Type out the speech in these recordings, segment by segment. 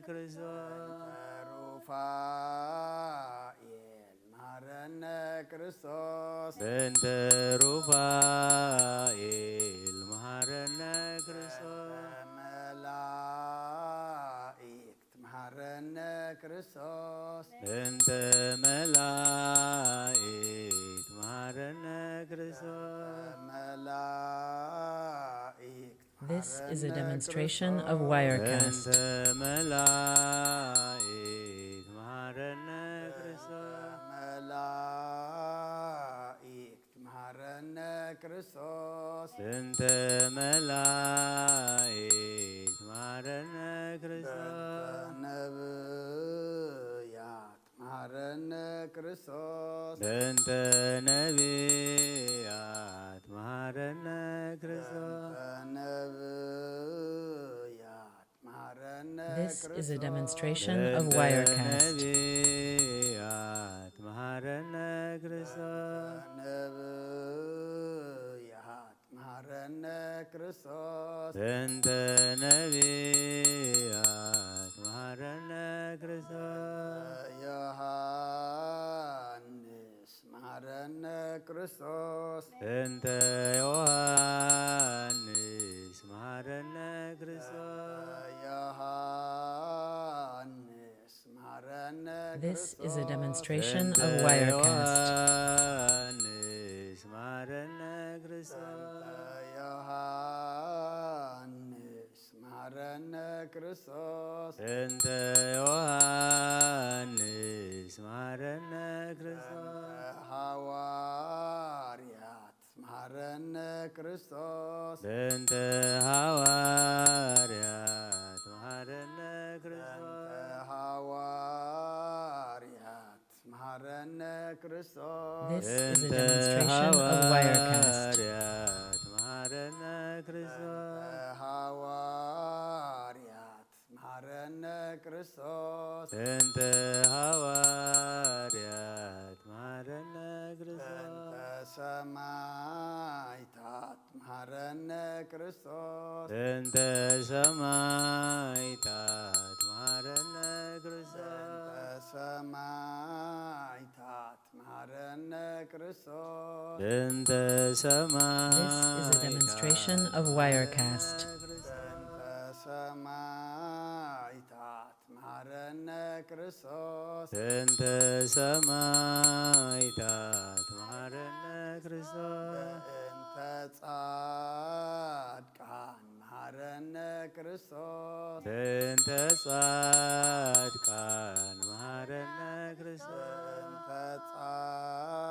ክርስቶስ። ሩፋኤል መሃረነ ክርስቶስ። በእንተ ሩፋኤል መሃረነ ክርስቶስ። መላእክት መሃረነ ክርስቶስ። በእንተ መላእክት መሃረነ ክርስቶስ። መላእክት This is a demonstration of Wirecast. በእንተ መላእክት መሃረነ ክርስቶስ። መላእክት መሃረነ ክርስቶስ። በእንተ መላእክት መሃረነ ክርስቶስ። በእንተ ነብያት መሃረነ ክርስቶስ። በእንተ ነብያት መሃረነ ክርስቶስ። በእንተ ነብያት መሃረነ This is a ክርስቶስ። Demonstration of በእንተ Wirecast. ነብያት መሃረነ ክርስቶስ። በእንተ ነብያት መሃረነ ክርስቶስ። በእንተ ነብያት መሃረነ ክርስቶስ። ዮሃንስ መሃረነ ክርስቶስ። በእንተ ዮሃንስ መሃረነ ክርስቶስ። ዮሃንስ መሃረነ This is a ክርስቶስ። Demonstration of በእንተ Wirecast. ዮሃንስ መሃረነ ክርስቶስ። ዮሃንስ መሃረነ ክርስቶስ። በእንተ ዮሃንስ መሃረነ ክርስቶስ። በእንተ ሃዋርያት መሃረነ ክርስቶስ። በእንተ ሃዋርያት መሃረነ ክርስቶስ። በእንተ ሃዋርያት መሃረነ ክርስቶስ። This is a በእንተ demonstration of Wirecast. ሃዋርያት መሃረነ ክርስቶስ። በእንተ ሃዋርያት መሃረነ ክርስቶስ። በእንተ ሃዋርያት መሃረነ ክርስቶስ። በእንተ ሰማዕታት መሃረነ ክርስቶስ። በእንተ ሰማዕታት መሃረነ ክርስቶስ። በእንተ ሰማዕታት መሃረነ ክርስቶስ። በእንተ This is a demonstration of ሰማዕታት Wirecast. መሃረነ ክርስቶስ። በእንተ ሰማዕታት መሃረነ ክርስቶስ። በእንተ ሰማዕታት መሃረነ ክርስቶስ። በእንተ ጻድቃን መሃረነ ክርስቶስ። በእንተ ጻድቃን መሃረነ ክርስቶስ። በእንተ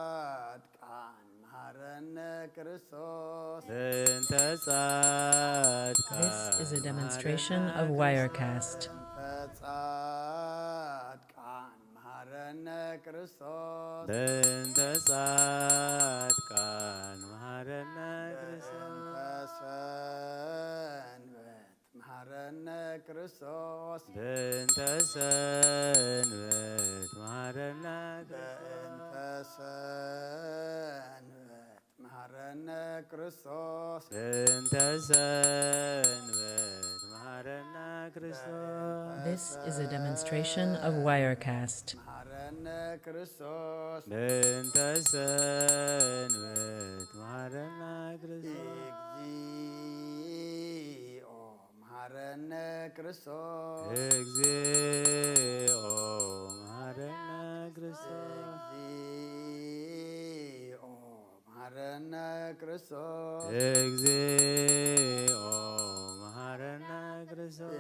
ጻድቃን መሃረነ ክርስቶስ። በእንተ ጻድቃን This is a deመሃረነ demonstration of ክርስቶስ። Wirecast. በእንተ ጻድቃን መሃረነ ክርስቶስ። በእንተ ጻድቃን መሃረነ ክርስቶስ። በእንተ ሰንበት መሃረነ ክርስቶስ። በእንተ ሰንበት መሃረነ ክርስቶስ። በእንተ ሰንበት መሃረነ ክርስቶስ። በእንተ ሰንበት መሃረነ ክርስቶስ። This is a demonstration of Wirecast. መሃረነ ክርስቶስ። በእንተ ሰንበት መሃረነ ክርስቶስ። እግዚኦ መሃረነ ክርስቶስ። እግዚኦ መሃረነ ክርስቶስ። እግዚኦ መሃረነ ክርስቶስ። እግዚኦ መሃረነ ክርስቶስ።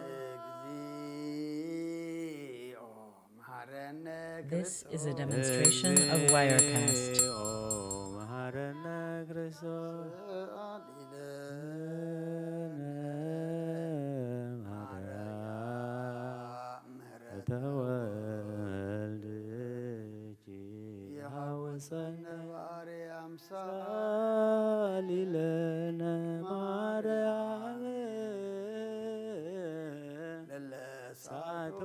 እግዚኦ መሃረነ This is a ክርስቶስ። Demonstration of Wirecast. እግዚኦ መሃረነ ክርስቶስ። ሰአሊ ለነ ማርያም ምህረተ ወልድኪ ይሃወሰነ ባርያም ሰአሊ ለነ ማርያም ለለሳቱ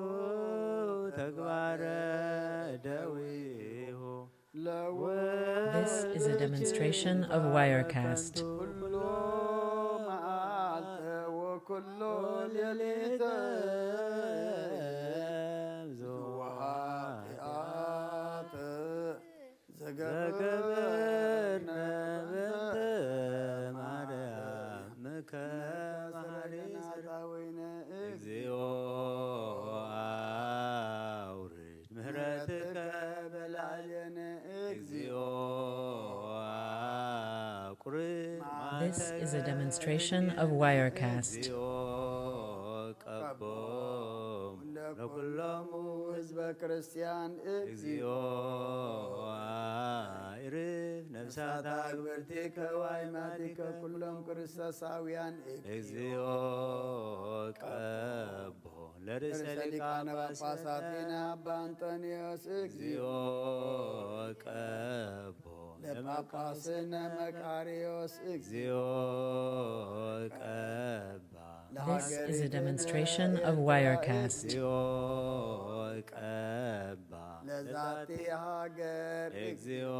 ተግባረ ደዊሁ This is a demonstration of Wirecast. ኩሎ መዓልተ ወኩሎ ሌሊተ ዛወይነ እግዚኦ ኣውርድ ምሕረትከ በላዕሌነ። እግዚኦ ኣቁርብ This is a demonstration of Wirecast. እግዚኦ ቀቦም ለኩሎሙ ህዝበ ክርስቲያን። እግዚኦ ኣይርፍ ነፍሳት ኣግብርቲከ ዋይማቲከ ኩሎም ክርስቶሳውያን። እግዚኦ ቀቦ ለርእሰ ርእሰ ሊቃነ ሊቃነ ጳጳሳት ጳጳሳት አባ አንጦንዮስ። እግዚኦ ቀቦ ለጳጳስነ መቃርዮስ። እግዚኦ ቀባ This is a demonstration of Wirecast. እግዚኦ ቀባ ለዛቲ ሃገር። እግዚኦ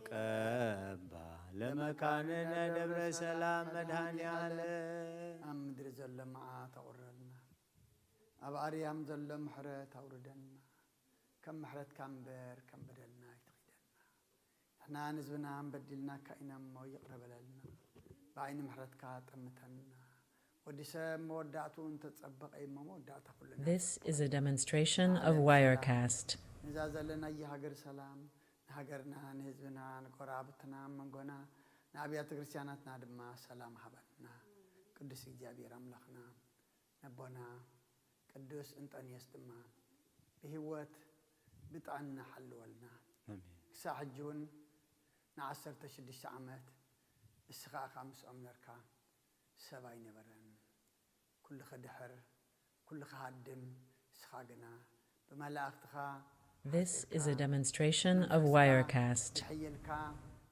ቀባ ለመካንነ ደብረ ሰላም መድኃኔ ዓለም። ኣብ ምድሪ ዘሎ መዓት ኣቑረልና፣ ኣብ ኣርያም ዘሎ ምሕረት ኣውርደልና። ከም ምሕረትካ እምበር ከም በደልና ኣይትኺደና። ንሕናን ህዝብናን በዲልናካ ኢና እሞ ይቕረ በለልና። ብዓይኒ ምሕረትካ ጠምተና። ወዲ ሰብ መወዳእትኡ እንተጸበቐ እዩ እሞ መወዳእታ ኩልና This is a demonstration of Wirecast. ነዛ ዘለናያ ሃገር ሰላም ንሃገርና፣ ንህዝብና፣ ንጎረባብትና፣ መንጎና፣ ንኣብያተ ክርስቲያናትና ድማ ሰላም ሃበና። ቅዱስ እግዚኣብሔር ኣምላኽና ነቦና ቅዱስ እንጠንዮስ ድማ ብህይወት ብጥዕና ሓልወልና። ኣሜን። ክሳዕ ሕጂ እውን ንዓሰርተ ሽዱሽተ ዓመት ንስኻ ኢኻ ምስኦም ነርካ፣ ሰብ ኣይነበረን። ኩሉ ክድሕር፣ ኩሉ ክሃድም፣ ንስኻ ግና ብመላእኽትኻ This is a demonstration of Wirecast. ሓይልካ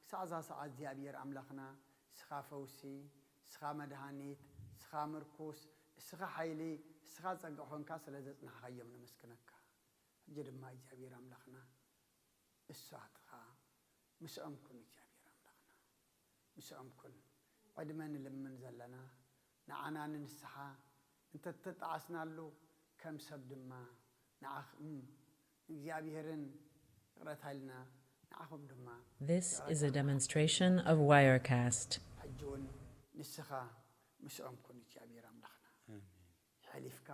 ክሳዕ እዛ ሰዓት እግዚኣብሔር ኣምላኽና ንስኻ ፈውሲ፣ ንስኻ መድሃኒት፣ ንስኻ ምርኩስ፣ ንስኻ ሓይሊ፣ ንስኻ ጸጋ ኾንካ ስለ ዘጽናሕኻዮም ነመስግነካ። ሕጂ ድማ እግዚኣብሔር ኣምላኽና እሳትኻ ምስኦም ኩን እግዚኣብሔር ኣምላኽና። ምስኦም ኩን። ዕድመ ንልምን ዘለና ንዓና ንንስሓ እንተተጣዓስናሉ ከም ሰብ ድማ ንዓኽም ንእግዚኣብሔርን ይቕረታ ኢልና ንዓኹም ድማ This is a demonstration of Wirecast. ሕጂ እውን ንስኻ ምስኦም ኩን እግዚኣብሔር ኣምላኽና። ኣሜን። ሓሊፍካ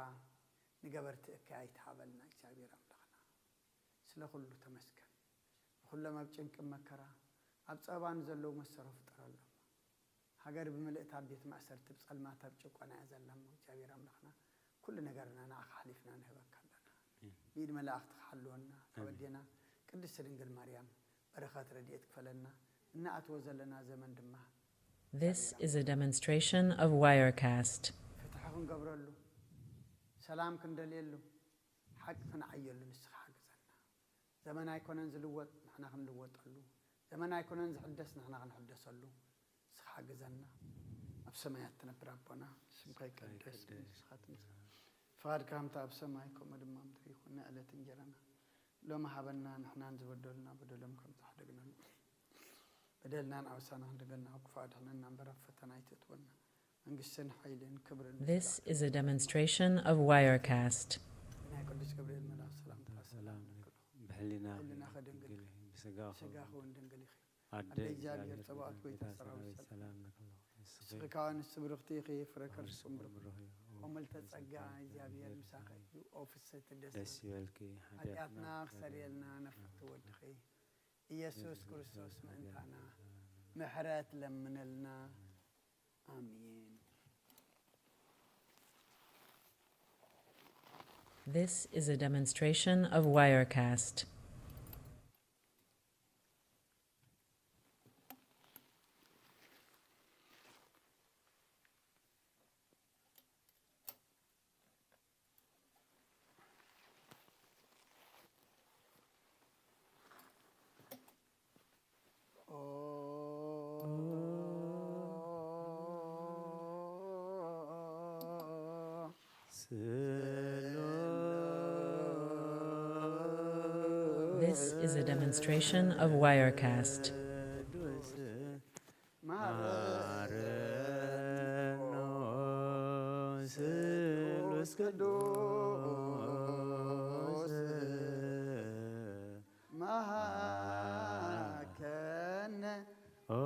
ንገበርቲ እከይ ኣይትሃበልና እግዚኣብሔር ኣምላኽና። ስለ ኩሉ ተመስገን። ንኹሎም ኣብ ጭንቂ መከራ ኣብ ጸባ ንዘለዉ መሰሮ ፍጠረሎም። ሃገር ብምልእታ ኣብ ቤት ማእሰርቲ ብጸልማት ኣብ ጭቆና እያ ዘላ እሞ እግዚኣብሔር ኣምላኽና ኩሉ ነገርና ንዓኻ ሓሊፍና ንህበካ ኣለና። ኣሜን። ብኢድ መላእኽትኻ ሓልወና። ካብ ኣሜን። ኣዴና ቅድስቲ ድንግል ማርያም በረኸት ረድኤት ክፈለና። እንኣትዎ ዘለና ዘመን ድማ This is a demonstration of Wirecast. ፍትሒ ክንገብረሉ፣ ሰላም ክንደልየሉ፣ ሓቂ ክንዓየሉ ንስኻ ሓግዘና። ዘመን ኣይኮነን ዝልወጥ፣ ንሕና ክንልወጠሉ። ዘመን ኣይኮነን ዝሕደስ፣ ንሕና ክንሕደሰሉ። ንስኻ ሓግዘና። ኣብ ሰማያት ትነብር ኣቦና፣ ስምካ ይቀደስ፣ መንግስትኻ ትምጻእ። ፍቓድካ ከምቲ ኣብ ሰማይ፣ ከምኡ ድማ ኣብ ምድሪ ይኹን። ንዕለት እንጀራና ሎሚ ሃበና፣ ንሕናን ዝበደሉና በደሎም ከም ዝሓደግናሉ። በደልናን ዓውሳና ክንደገና፣ ካብ ክፉእ ኣድሕነና እምበር፣ ኣብ ፈተና ኣይተእትወና። መንግስትን ሓይልን ክብርን This is a demonstration of Wirecast. ናይ ቅዱስ ገብርኤል መልኣኽ ሰላምታ ሰላም ሰላም ንብለኪ። ብሕሊና ሕሊናኺ ድንግል ድንግል ኢኺ፣ ብስጋኺ ስጋኺ እውን ድንግል ኢኺ። ኣደ ኣደ እግዚኣብሔር እግዚኣብሔር ጸባኦት ጸባኦት ጎይታ ጎይታ ሰራዊት ሰራዊት ሰላም። ሰላም ንብለኪ። ንስኺ ንስኺ ከኣ ንስቲ ብርኽቲ ኢኺ፣ ፍረ ከርስኪ ከርስኪ ብሩኽ ብሩኽ እዩ። እዩ። እሞ ልተጸጋ እግዚኣብሔር ምሳኺ እዩ። ኦ ፍስሕቲ ደስ ደስ ይበልኪ። ሓጢኣትና ሓጢኣትና ክሰርየልና ክሰርየልና ነፍቅቲ ወድኺ ኢየሱስ ኢየሱስ ክርስቶስ ክርስቶስ ምእንታና ሓጢኣትና ምሕረት ለምነልና። ኣሜን። This is a demonstration of Wirecast. This is a demonstration of Wirecast. ማረኖ ስሉስ ቅዱስ መሃከነ ኦ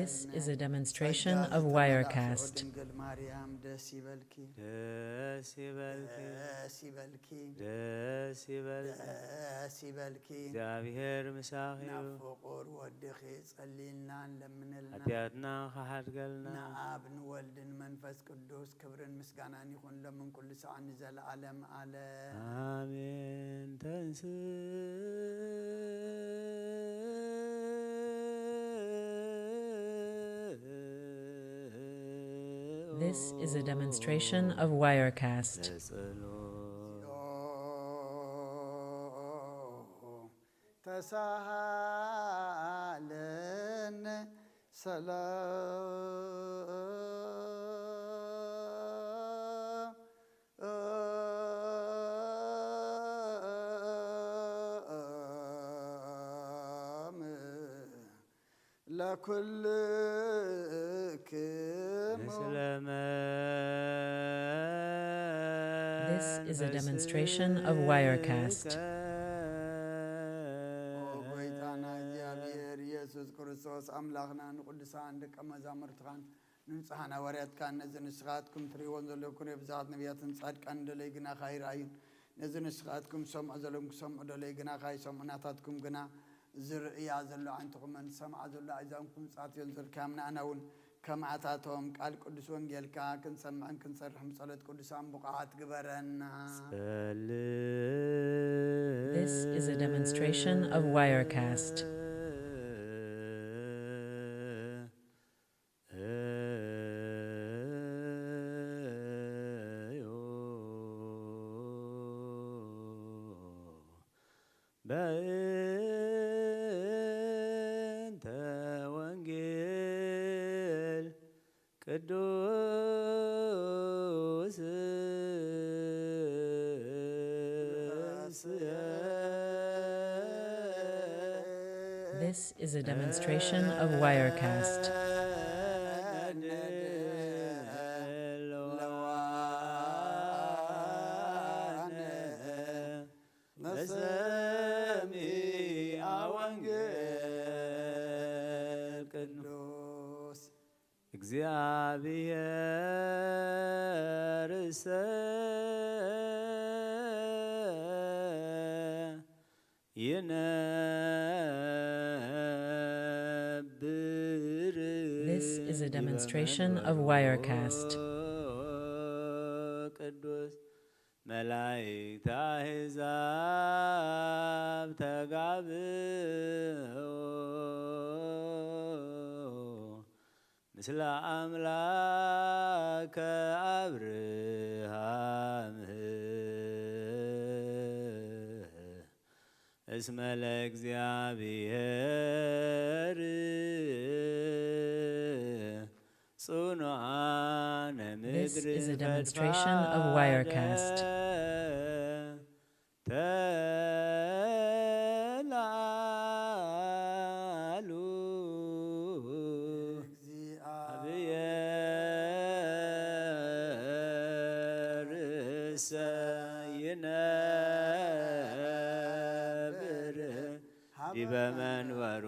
This is a demonstration of Wirecast. ድንግል ማርያም ደስ ይበልኪ፣ ደስ ይበልኪ፣ ደስ ይበልኪ፣ ደስ ይበልኪ። ደስ ይበልኪ። እግዚኣብሔር ምሳኺ እዩ። ናብ ፍቁር ወድኺ ጸልይልና ንለምነልና። ሓጢኣትና ክሓድገልና። ንኣብ ንወልድን መንፈስ ቅዱስ ክብርን ምስጋናን ይኹን ሎምን ኩሉ ሰዓት ንዘለዓለም ዓለም። ኣሜን። ተንስ This is a demonstration of Wirecast. ለጸሎት ተሳሃለነ ሰላም ለኩልክሙ። ምስለ This is a demonstration of Wirecast. ኦ ጎይታና እግዚኣብሔር ኢየሱስ ክርስቶስ ኣምላኽና ንቅዱሳን ደቀ መዛሙርትኻን ንንጹሓን ሃዋርያትካን ነዚ ንስኻትኩም ትርእይዎን ዘለኩም ብዛት ነቢያትን ጻድቃን ደለይ ግናኻ ይረኣዩን ነዚ ንስኻትኩም ሰምዑ ዘለኩም ክሰምዑ ደለይ ግናኻ ይሰምዑ ናታትኩም ግና ዝርእያ ዘሎ ዓንትኹመን ዝሰምዓ ዘሎ ኣእዛንኩም ጻትዮን ዘርካምና ኣና እውን ከምኣታቶም ቃል ቅዱስ ወንጌልካ ክንሰምዕን ክንሰርሕን ብጸሎት ቅዱሳን ብቑዓት ግበረና። ጸልእ This is a demonstration of Wirecast. በእንተ ወንጌል ቅዱስ This is a demonstration of Wirecast. መሰሚዐ ወንጌል ቅዱስ እግዚኣብሔር እሰ ይነብር This is a demonstration of Wirecast. ቅዱስ መላእክት ኣሕዛብ ተጋብኦ ምስለ ኣምላከ ኣብርሃም እስመ ለእግዚኣብሔር ጽኑዓነ This ምድር is a demonstration of Wirecast. ተላሉ ሀብየር ይሰይነብር ዲበ መንበሩ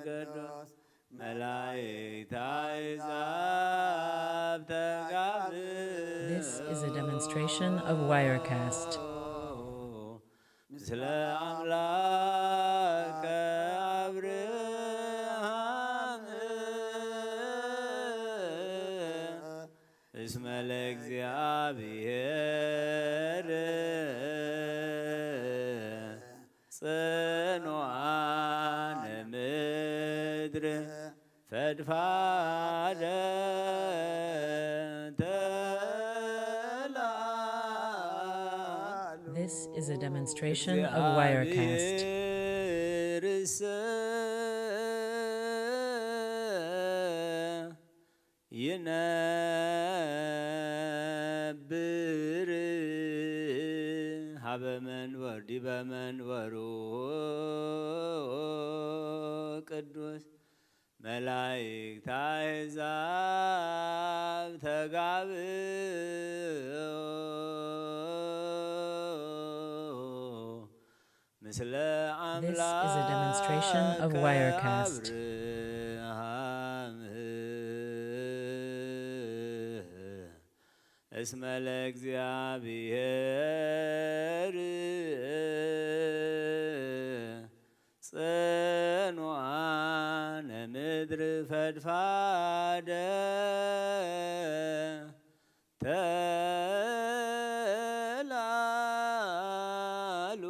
ቅዱስ መላእክት ኣሕዛብ ተጋብእ This is a demonstration of Wirecast. ምስለ ኣምላከ ኣብርሃም እስመ ለእግዚኣብሔር ጽኑዓነ ምድር ፈድፋደ ተላሉ This is a demonstration of Wirecast. እግዚኣብሔርሰ ይነብር ሀበ መንበር ዲበ መንበሩ ቅዱስ መላእክት ኣሕዛብ ተጋብኡ This is a demonstration of Wirecast. እስመ ለእግዚኣብሔር ጽኑዓነ ምድር ፈድፋደ ተላሉ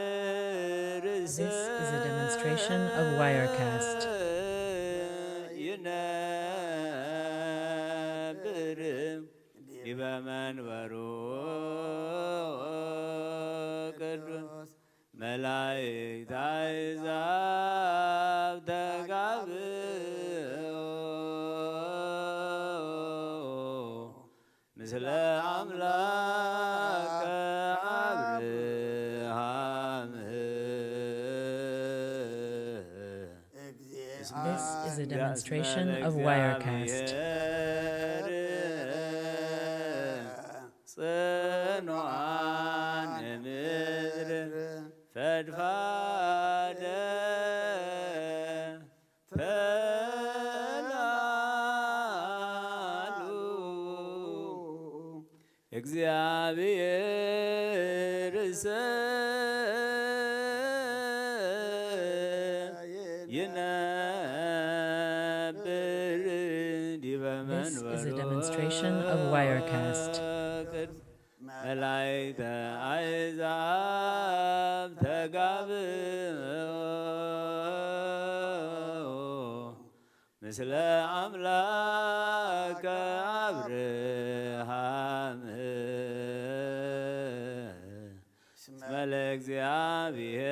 ብየርሰ This is a demonstration of Wirecast. ይነብር ዲበ መንበሩ ቅዱስ መላእክት ኣሕዛብ ተጋብኡ ምስለ ኣምላከ ኣብርሃም This is a demonstration of Wirecast. ጽኑዓን ምድር ፈድፋደ ተላሉ እግዚኣብሔር ሰ ይነብር ዲበ This is a መንበሩ demonstration of Wirecast. መላእክተ ኣሕዛብ ተጋብኡ ምስለ ኣምላከ ኣብርሃም እስመ ለእግዚኣብሔር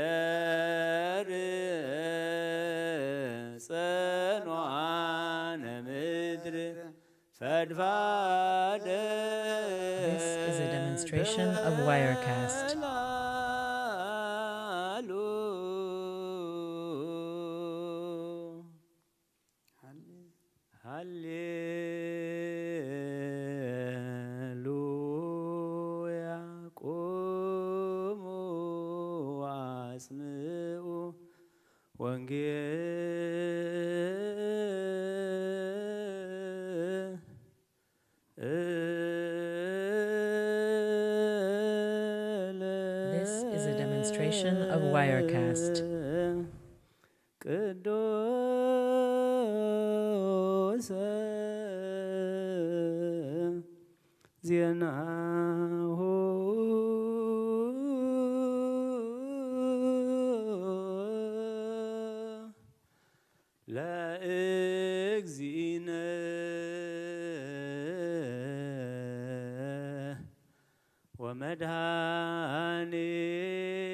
ጽኑዓነ ምድር ፈድፋደ This is a demonstration of Wirecast. ተላሉ ሃሌሉያ ቁሙ ወአስምዑ ወንጌል This is a demonstration of Wirecast. ቅዱስ ዜናሁ ለእግዚእነ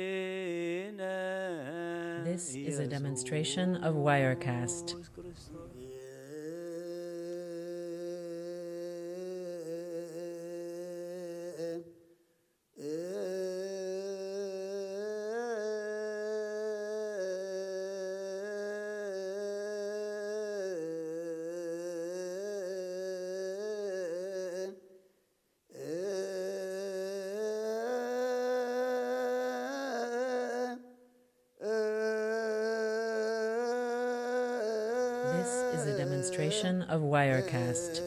ወመድኃኒነ This is a demonstration of Wirecast. ኢየሱስ ክርስቶስ። This is a demonstration of Wirecast.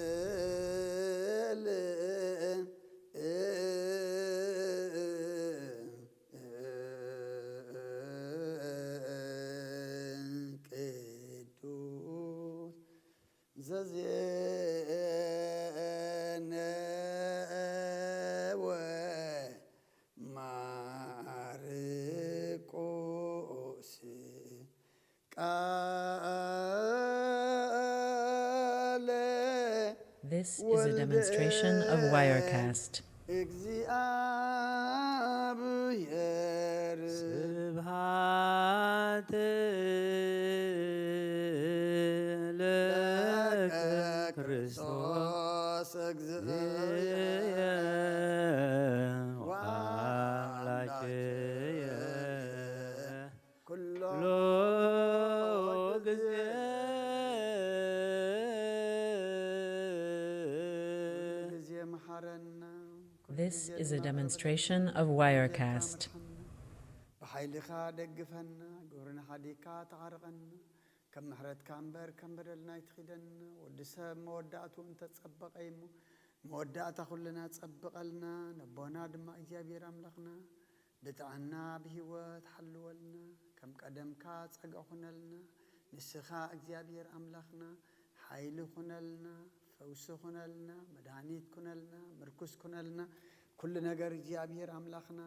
ቅዱስ ዘዜነወ ማርቆስ ቃለ This is a demonstration of Wirecast. እግዚኣብሔር ስብሐት ለከ ክርስቶስ ክርስቶስ እግዚእየ ወአምላክየ ኩሎ ኩሎ ጊዜ ጊዜ መሐረና። This is a demonstration of Wirecast. ብሓይልኻ ደግፈና፣ ግብርና ሓዲግካ ተዓርቐና፣ ከም ምሕረትካ እምበር ከም በደልና ኣይትኺደና። ወዲ ሰብ መወዳእቱ እንተጸበቐ እሞ፣ መወዳእታ ኩልና ጸብቐልና። ነቦና ድማ እግዚኣብሔር ኣምላኽና ብጥዕና ብህይወት ሓልወልና፣ ከም ቀደምካ ጸግዒ ኩነልና። ንስኻ እግዚኣብሔር ኣምላኽና ሓይሊ ኩነልና፣ ፈውሲ ኩነልና፣ መድሃኒት ኩነልና፣ ምርኩስ ኩነልና። ኩሉ ነገር እግዚኣብሔር ኣምላኽና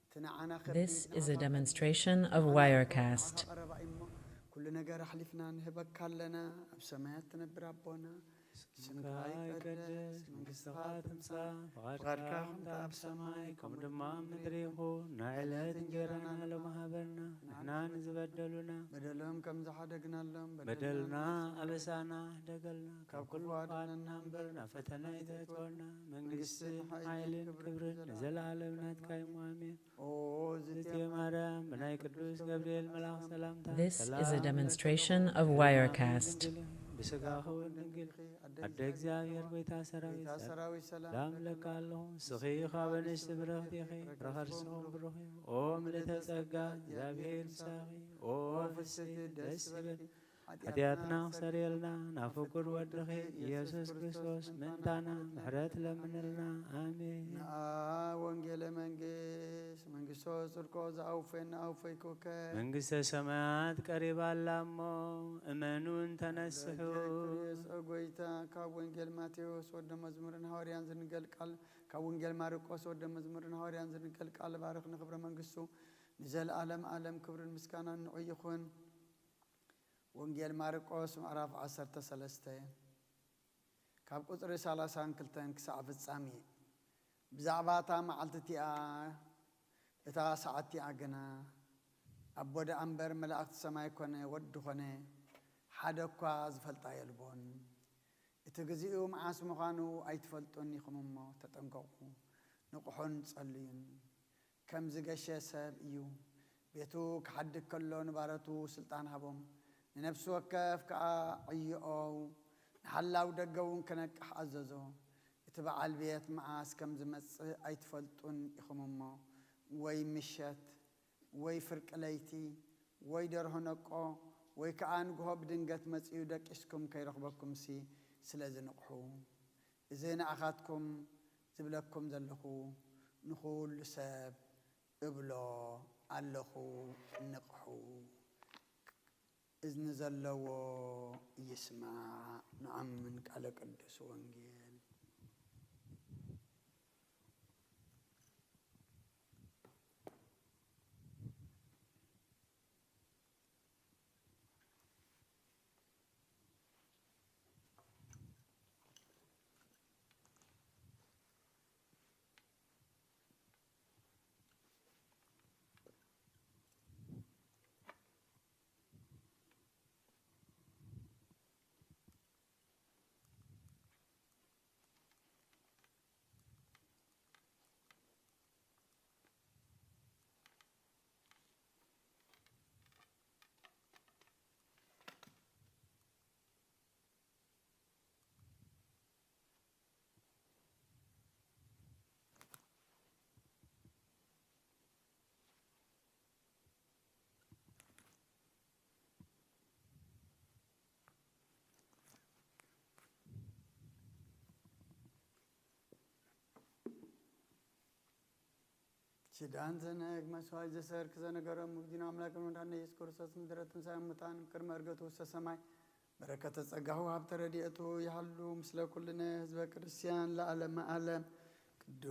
እቲ ንዓና ከቢድ This is a demonstration of Wirecast. ቀረባ እሞ ኩሉ ነገር ኣሕሊፍና ንህበካ ኣለና። ኣብ ሰማያት ትነብር ኣቦና፣ ስምካ ይቀደስ፣ መንግስትኻ ትምጻእ፣ ፍቓድካ ከምቲ ኣብ ሰማይ ከምኡ ድማ ኣብ ምድሪ ይኹን። ናይ ዕለት እንጀራና ሎሚ ሃበና፣ ንሕና ንዝበደሉና በደሎም ከም ዝሓደግናሎም በደልና ኣበሳና ሕደገልና፣ ካብ ኩሉ ኣድነና እምበር ናብ ፈተና ኣይተእትወና። መንግስትን ሓይልን ክብርን ንዘለኣለም ናትካ እዩ። ኣሜን። ኦ ዝእቲ ማርያም፣ ብናይ ቅዱስ ገብርኤል መልኣኽ ሰላምታ This is a ሰላም demonstration of Wirecast. ብስጋኹ እውን ድንግል፣ ኣደ እግዚኣብሔር፣ ጎይታ ሰራዊት ሰላም እለካ ኣለኹ። ንስኺ ካብ ኣንስቲ ብርኽቲ ኢኺ፣ ፍረ ከርስኺ እውን ብሩኽ እዩ። ኦ ምልእተ ጸጋ፣ እግዚኣብሔር ምሳኺ፣ ኦ ፍስሕቲ ደስ ይበልኪ፣ ሓጢኣትና ክሰርየልና ናብ ፍቁር ወድኺ ኢየሱስ ክርስቶስ ምእንታና ምሕረት ለምንልና። ኣሜን። ንኣ ወንጌለ መንግስት፣ መንግስቶ ጽድቆ ዝኣውፈየና ኣውፈይኩከ። መንግስተ ሰማያት ቀሪባ ኣላ እሞ እመኑን ተነስሑ። ኦ ጎይታ፣ ካብ ወንጌል ማቴዎስ ወደ መዝሙርን ሃዋርያን ዝንገል ቃል፣ ካብ ወንጌል ማርቆስ ወደ መዝሙርን ሃዋርያን ዝንገል ቃል ባርኽ ንክብረ መንግስቱ ንዘለዓለም ዓለም ክብርን ምስጋናን ንዑ ይኹን። ወንጌል ማርቆስ ምዕራፍ ዓሰርተ ሰለስተ ካብ ቁጽሪ ሰላሳን ክልተን ክሳዕ ፍጻሜ። ብዛዕባ እታ መዓልቲ እቲኣ፣ እታ ሰዓት እቲኣ ግና፣ ኣቦ ደኣ እምበር መላእኽቲ ሰማይ ኮነ፣ ወዲ ኾነ፣ ሓደ እኳ ዝፈልጣ የልቦን። እቲ ግዚኡ መዓስ ምዃኑ ኣይትፈልጡን ኢኹም እሞ ተጠንቀቑ፣ ንቕሑን ጸልዩን። ከም ዝገሸ ሰብ እዩ። ቤቱ ክሓድግ ከሎ ንባረቱ ስልጣን ሃቦም። ንነፍሲ ወከፍ ከኣ ዕዮኦ፣ ንሓላው ደገ እውን ክነቅሕ ኣዘዞ። እቲ በዓል ቤት መዓስ ከም ዝመጽእ ኣይትፈልጡን ኢኹም እሞ፣ ወይ ምሸት፣ ወይ ፍርቂ ለይቲ፣ ወይ ደርሆ ነቆ፣ ወይ ከኣ ንግሆ ብድንገት መጺኡ ደቂስኩም ከይረኽበኩምሲ፣ ስለዚ ንቕሑ። እዚ ንኣኻትኩም ዝብለኩም ዘለኹ ንኹሉ ሰብ እብሎ ኣለኹ፣ ንቕሑ። እዝኒ ዘለዎ ይስማዕ። ንኣምን ቃለ ቅዱስ ወንጌል። ኪዳን ዘነግ መስዋዕት ዘሰርክ ዘነገሮም ውዲና ኣምላክ መድኃኒነ ኢየሱስ ክርስቶስ ምድረ ትንሳኤ ሙታን ቅድመ ዕርገቱ ውስተ ሰማይ በረከተ ጸጋሁ ሀብተ ረድኤቱ ይሃሉ ምስለ ኩልነ ህዝበ ክርስቲያን ለዓለመ ዓለም። ቅዱስ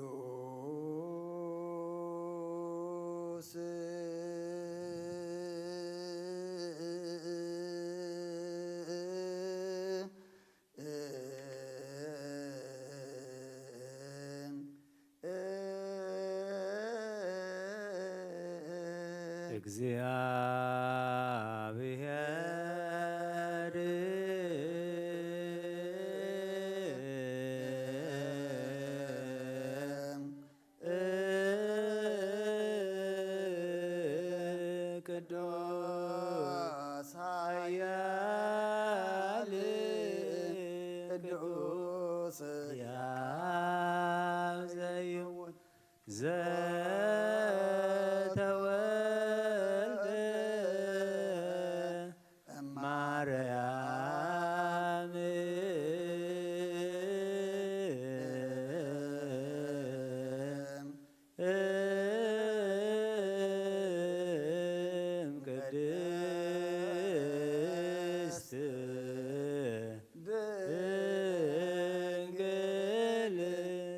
ቅዱስ ኃያል ቅዱስ ሕያው ዘይሙት ዘተወልደ እማርያም እም ቅድስት ድንግል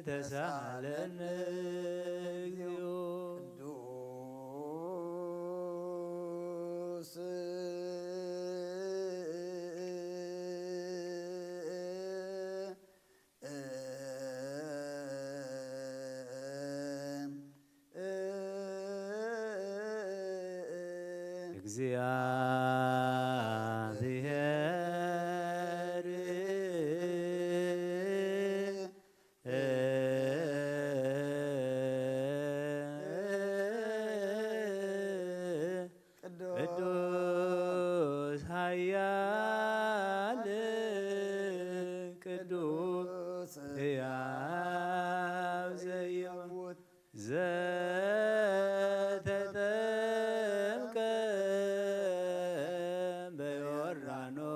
ተሳለነ እግዚኦ። ቅዱስ እግዚአብሔር ቅዱስ ኃያል ቅዱስ ሕያው ዘይሙት ዘተጠምቀ በዮርዳኖስ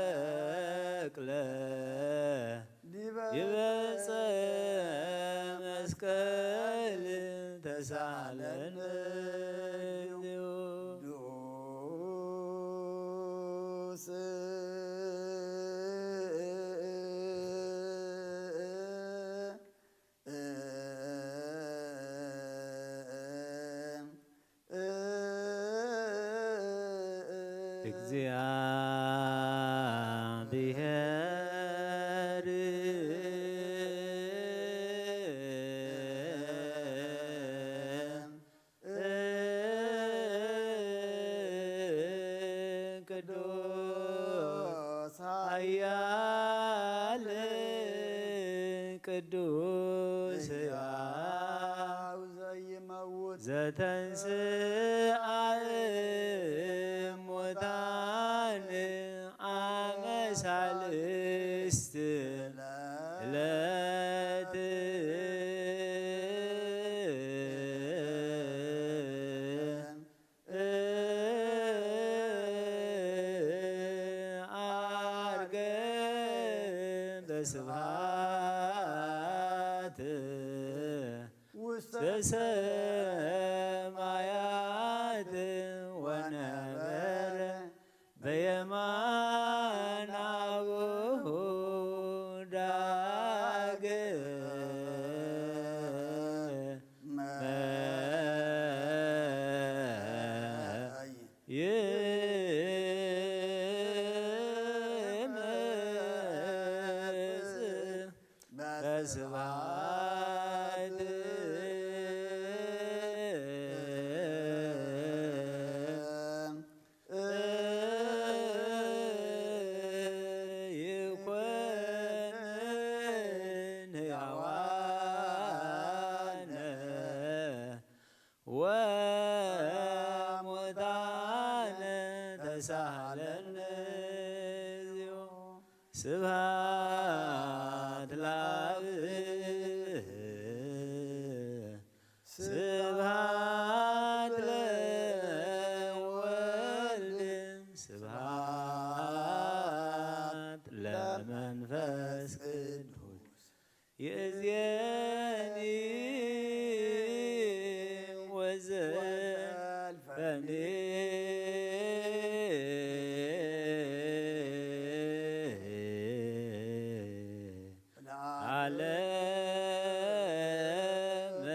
ወተሰቅለ ዲበ ዕፀ መስቀል ተሳለነ። ቅዱስ እግዚአብሔር ቅዱስ ኃያል ቅዱስ ሕያው ዘይመውት ዘተንሥአ እሙታን አመ ሣልስት ዕለት ዐርገ በስብሐት ውስተ ሰማያት ወነበረ በየማነ አቡሁ ዳግመ ይመጽእ በስብሐት ይኮንን ሕያዋነ ወሙታነ ተሳሃለነ እግዚኦ። ስብሐት ለአብ ስብሐት ለወልድ ስብሐት ለመንፈስ ቅዱስ ይእዜኒ ወዘልፈኒ ለዓለመ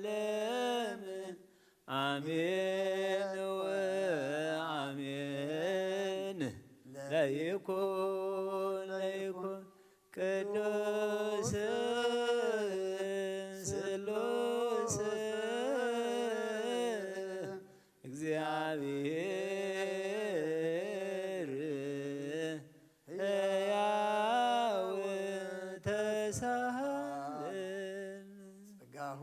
ዓለም። አሜን ወአሜን። ለይኩን ለይኩን ቅዱስ ስሉስ እግዚአብሔር ሕያው ተሳሃለን። ጸጋሁ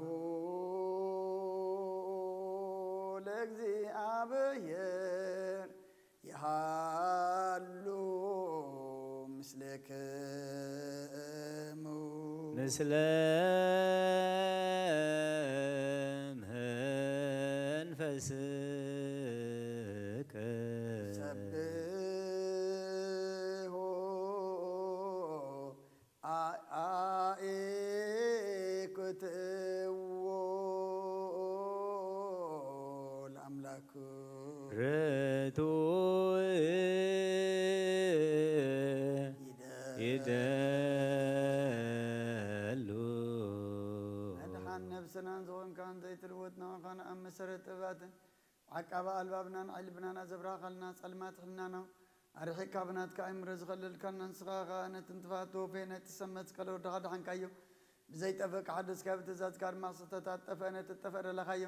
ምስለ መንፈስከ ሰብሖ አኢኩትዎ ለአምላኩ ርቱዕ ይደሉ። መድሓን ነብስናን ዝኾንካን ዘይትልወጥ ንዓኻ ንኣብ መሰረት ጥበባትን ዓቃቢ ኣልባብናን ዓይልብናን ኣዘብራኻልና ጸልማት ሕልናና ኣርሒቕካ ብናትካ ኣእምሮ ዝኸለልካና ንስኻ ኸኣ ነቲ ንጥፍኣት ተወፈየ ነቲ ሰብ መስቀል ወድኻ ደሓንካዮ። ብዘይጠፍእ ክሓደስካ ብትእዛዝካ ድማ ስሕተታት ጠፍአ ነቲ ዝጠፍአ ደለኻዮ።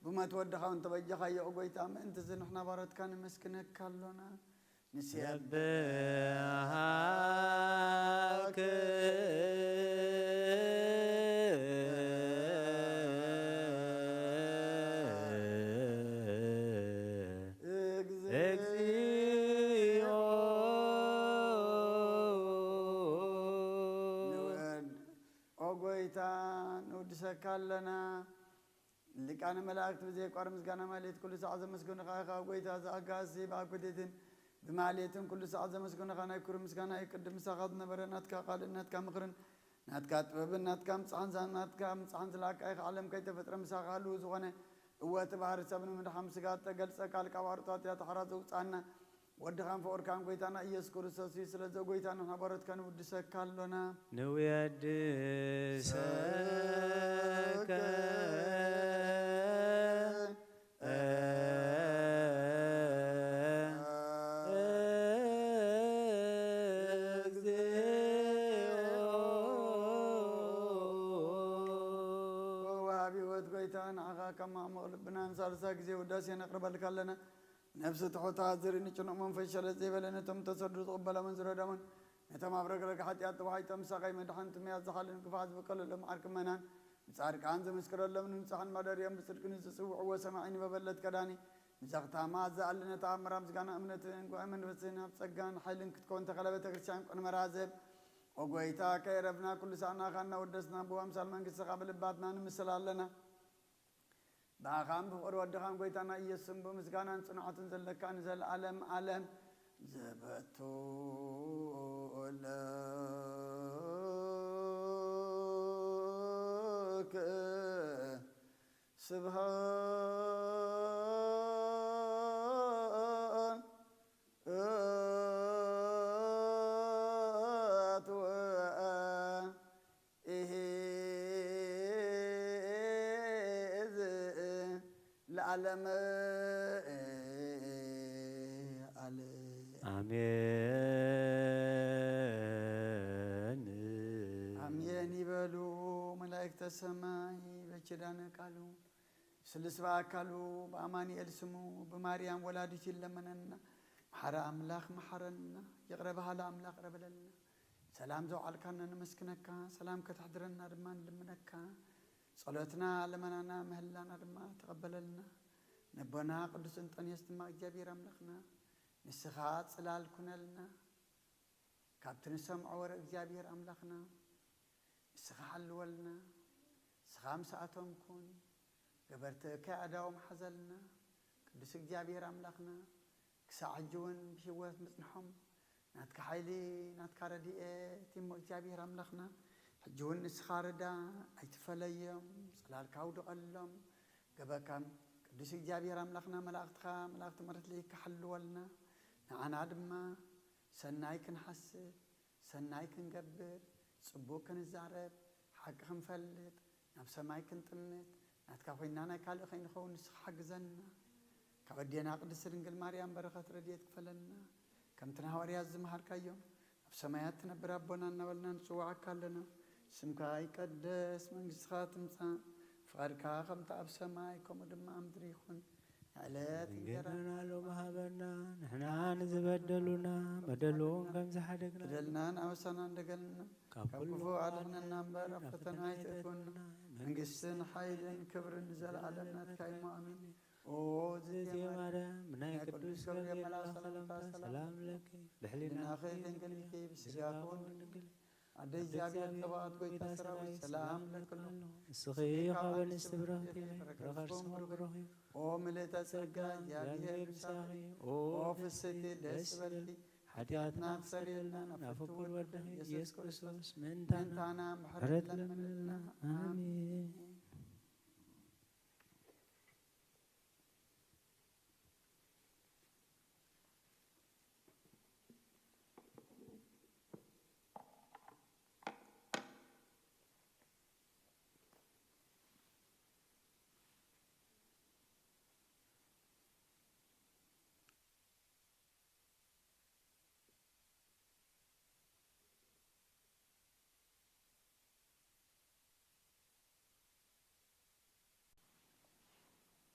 ብሞት ወድኻ እውን ተበጀኻዮ። ኦ ጐይታ፣ ምእንቲ እዚ ንሕና ባሮትካ ነመስግነካ ኣሎና። ንስየብሃክ እግዚኦ። ንወድ-፣ ኦ ጐይታ፣ ንውድሰካ ኣለና። ሊቃነ መላእክት ብዘየቋርጽ ምስጋና ማሌት ኩሉ ሳዕ ዘመስግኑኻ ኢኻ። ጐይታ፣ እዚ ኣጋእዝቲ ብኣኩቴትን ብማሌትን ኩሉ ሳዕ ዘመስግኑኻ ናይ ክብሪ ምስጋና እዩ። ቅድም ምሳኻ ዝነበረ ናትካ ቃልን ናትካ ምኽርን ናትካ ጥበብን ናትካ ምጽሓን ዛ-፣ ናትካ ምጽሓን ዝለኣካ ኢኻ። ዓለም ከይተፈጥረ ምሳኻ ህልው ዝኾነ፣ እወ፣ እቲ ባህሪ ሰብ ንምድሓን ስጋ እተገልጸ ቃል ካብ ኣርጣት እያ ተሓራ ዘውጽኣና። ወድኻን ፍቑርካን ጐይታና ኢየሱስ ክርስቶስ እዩ። ስለዚ ጐይታ ንሕና ባሮትካ ንውድሰካ ኣሎና። ንውየድሰከ ወሃቢ ህይወት ጐይታ፣ ንዓኻ ካብ ማዕሙቕ ልብና ንሳልሳይ ግዜ ውዳሴ ነቕርበልካ ኣለና። ነፍሲ ትሑት ዝርኢ ንጭኑቕ መንፈስ ሸለል ዘይበለ ነቶም ተሰዱ ዝቕበሎምን ዝረደሙን ነቶም ኣብ ረግረግ ሓጢኣት ተዋሒጦም ሳቐይ መድሓን ትምያት ዝሓልን ግፋ ዝበቀለሎም ዓርኪ መናን ብጻድቃን ዝምስክረሎም ንንጹሓን ማደሪኦም ብጽድቂ ንዝጽውዕዎ ሰማዒ ንበበለት ከዳኒ ብዘኽታማ ዝኣለነ ተኣምራ ምስጋና እምነትን ጉባኤ መንፈስን ኣብ ጸጋን ሓይልን ክትከውን ተኸለ ቤተ ክርስቲያን ቅድመ ራዘብ ኦ ጐይታ ከየረፍና ኩሉ ሳዕ ናኻ እናወደስና ብኣምሳል መንግስትኻ ብልባትና ንምስል ኣለና። ብኣኻን ብፍቕሪ ወድኻን ጐይታና ኢየሱስን ብምስጋናን ጽንዓትን ዘለካ ንዘለኣለም ኣለም ዘበቱ ለክ ስብሐት ወ ኢሂ እዚ ለዓለም ኣለ። ኣሜን። ኣሜን ይበሉ መላእክተ ሰማይ በኪዳነ ቃሉ ስልስ በአካሉ በአማኑኤል ስሙ ብማርያም ወላዲቱ ይለመነና። መሓሪ ኣምላኽ መሓረና፣ ይቕረ በሃሊ ኣምላኽ ይቕረ በለልና። ሰላም ዘውዓልካና ነመስግነካ፣ ሰላም ከተሕድረና ድማ ንልምነካ። ጸሎትና፣ ልመናና፣ ምህላና ድማ ተቐበለልና። ነቦና ቅዱስ እንጠንዮስ ድማ እግዚኣብሔር ኣምላኽና ንስኻ ጽላል ኩነልና። ካብቲ ንሰምዖ ወረ እግዚኣብሔር ኣምላኽና ንስኻ ሓልወልና። ንስኻ ምስኣቶም ኩን። ገበርቲ እከይ ኣእዳዎም ሓዘልና። ቅዱስ እግዚኣብሔር ኣምላኽና ክሳዕ ሕጂ እውን ብህይወት ምጽንሖም ናትካ ሓይሊ ናትካ ረድኤት እሞ እግዚኣብሔር ኣምላኽና ሕጂ እውን ንስኻ ርዳ ኣይትፈለዮም። ጽላልካ ኣውድቐሎም። ገበካም ቅዱስ እግዚኣብሔር ኣምላኽና መላእኽትኻ መላእኽቲ ምሕረት ልኢካ ሓልወልና። ንዓና ድማ ሰናይ ክንሓስብ ሰናይ ክንገብር፣ ጽቡቕ ክንዛረብ፣ ሓቂ ክንፈልጥ፣ ናብ ሰማይ ክንጥምት፣ ናትካ ኮይንና ናይ ካልእ ከይንኸውን ንስኻ ሓግዘና። ካብ ኣዴና ቅድስቲ ድንግል ማርያም በረኸት ረድኤት ክፈለና። ከምቲ ንሃዋርያት ዝመሃርካዮም፣ ኣብ ሰማያት ትነብር ኣቦና እናበልና ንጽውዓካ ኣለና። ስምካ ይቀደስ፣ መንግስትኻ ትምጻእ፣ ፍቓድካ ከምቲ ኣብ ሰማይ ከምኡ ድማ ኣብ ምድሪ ይኹን። ዕለት እንጀራና ሎሚ ሃበና፣ ንሕና ንዝበደሉና በደሎም ከም ዝሓደግና በደልናን ኣበሳና እንደገልና ካብ ካብ ክፉ ክፉ ኣድሕነና እምበር ኣብ ፈተና ኣይተእትወና። መንግስትን ሓይልን ክብርን ንዘለዓለም ናትካ እሞ ኣሜን። ኦ እግዝእትየ ማርያም፣ ናይ ቅዱስ ገብርኤል መልኣክ ሰላምታ ሰላም ለኪ፣ ብሕሊናኺ ድንግል ኢኪ፣ ብስጋኺ እውን ድንግል ኢኪ። ኣደ እግዚኣብሔር ተባዕት ጎይታ ሰራዊት ሰላም ለክሎ። ንስኺ ካብ ኣንስቲ ብርኽቲ ኢኺ፣ ፍረ ከርስኺ ብሩኽ እዩ። ኦ ምልእተ ጸጋ እግዚኣብሔር ምሳኺ፣ ኦ ፍስቲ ደስ በልኪ፣ ሓጢኣትና ክሰርየልና ናብ ፍቁር ወድኺ ኢየሱስ ክርስቶስ ምእንታና ምሕረት ለምንልና። ኣሜን።